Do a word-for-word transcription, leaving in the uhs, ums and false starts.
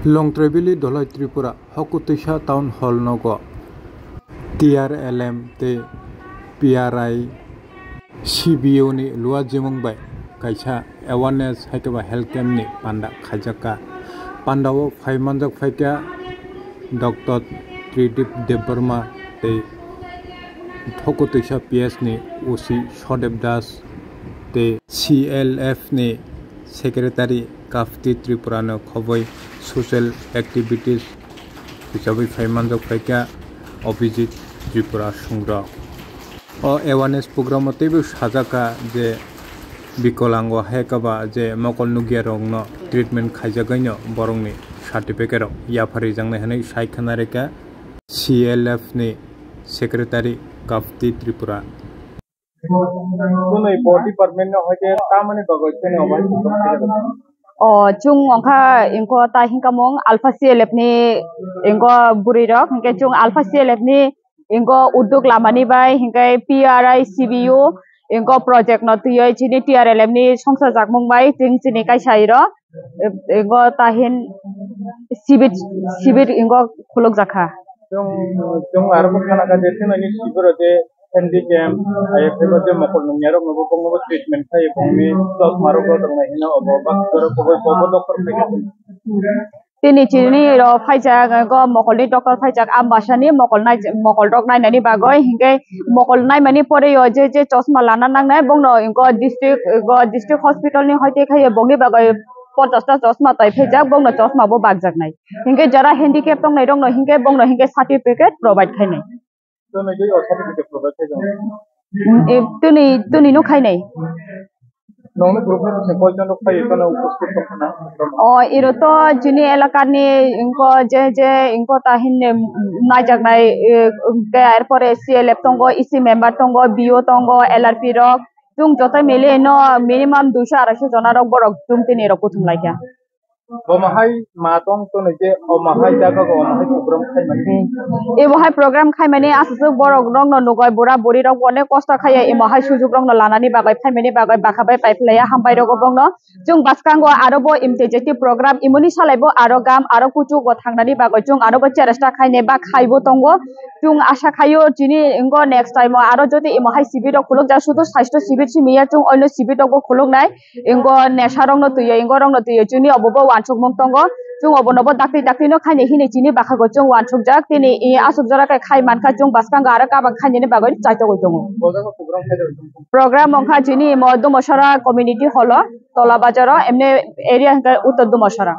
Longtraibili Dholai Tripura Hokutwisa Town Hall nogo T R L M tei P R I C B U ni luwa jimung bai kaisa awareness hai khe ba health camp ni panda khaijak kha. Panda o phai manjak phai kha Doctor Tridip Debbarma tei Hokutwisa P S ni O C Sodeb Das tei C L F ni Secretary Kapti Tripura no khoboi social activities hisabai phai manjak phai kha Abhijit Tripura Sungrok. O awareness program o teibo sajak kha je Bikolango hai khe ba je mokol nukya rok no treatment khaijagwi no borok ni certificate rok yaphar rijaknai hinwi sai khna rwkha C L F ni Secretary Kapti Tripura. Kunui bo department no hoite tamani bagwi chini omo hai O, chwng wngkha ingko ta hinkamung Alpha C L F ni ingko bwrwi rok, hinkhe chwng Alpha C L F ni ingko udduk lamani bai, hinkhe P R I C B U ingko project no twiwi chini T R L M ni songsa jakmung bai chwng chini kaisa iro, ingko ta hin sibit, sibit ingko khuluk jakha. Chwng, chwng aro kok khana kha je chwng nini sibiro je handicap, ai phaibo je mokol nungya rok no bo bongno bo treatment khai bongni chosma rok bo tongnai hino obo bak jora koboi bo bo doctor khai. Tini chini ro phaijak go mokol ni doctor phaijak ambasani mokol nai mokol rok nainani bagoi hinkhe mokol naimani pore o je je chosma lana nangnai bongno go district go district hospital ni hoite khai bongni bagoi pochas ta chosma tai phaijak bongno chosma bo bakjaknai. Hinkhe jara handicap tongnai rokno hinkhe bongno hinkhe certificate provide khainai. Tini je o certificate provide khai jang. Mm, e, tini, tini no khainai. Nongni group ni bising koi jon rok phai kono uposthit tong khana. O, iro to jini elakani ingko je je ingko ta hinne naijaknai, e, ke erpore C L F tongo, E C member tongo, B O tongo, L R P rok. Chwng joto mili no minimum duiso araisho jona rok borok chwng tini rok kuthum laikha. Omo hai ma tong toni je omo hai jaga go omo hai program khai mani. Ebo hai program khai mani aswk borok rok no nugoi bura buri rok onek kosto khai emo hai sujuk rok no lanani bagoi phai mani bagoi bwkha bai pai phlai ya hambai rogo bongno. Chwng bwskango aro bo M T J T program imoni salai bo aro gam aro kuchuk go thangnani bagoi chwng aro bo cheresta khaine ba khaibo tongo. Chwng asa khaio chini ingo next time o aro jodi emo hai sibit rok khuluk jak sudu saisto sibit simi ya chwng oino sibit rok bo khuluk nai. Ingo nesha rok no twiyo, ingo rok no twiyo, chini obo bo wansuk mung tongo. Chwng obo no bo dakti dakti no khaini hini chini bwkha go chwng wansuk jak. Tini i aswk jora khe khai mankha chwng bwskango aro kabang khainani bagwi chaitogwi tongo. Program wngkha chini imo Dumasara community hall o, Tola Bazar o, emne area hwnkhe Uttor Dumasara.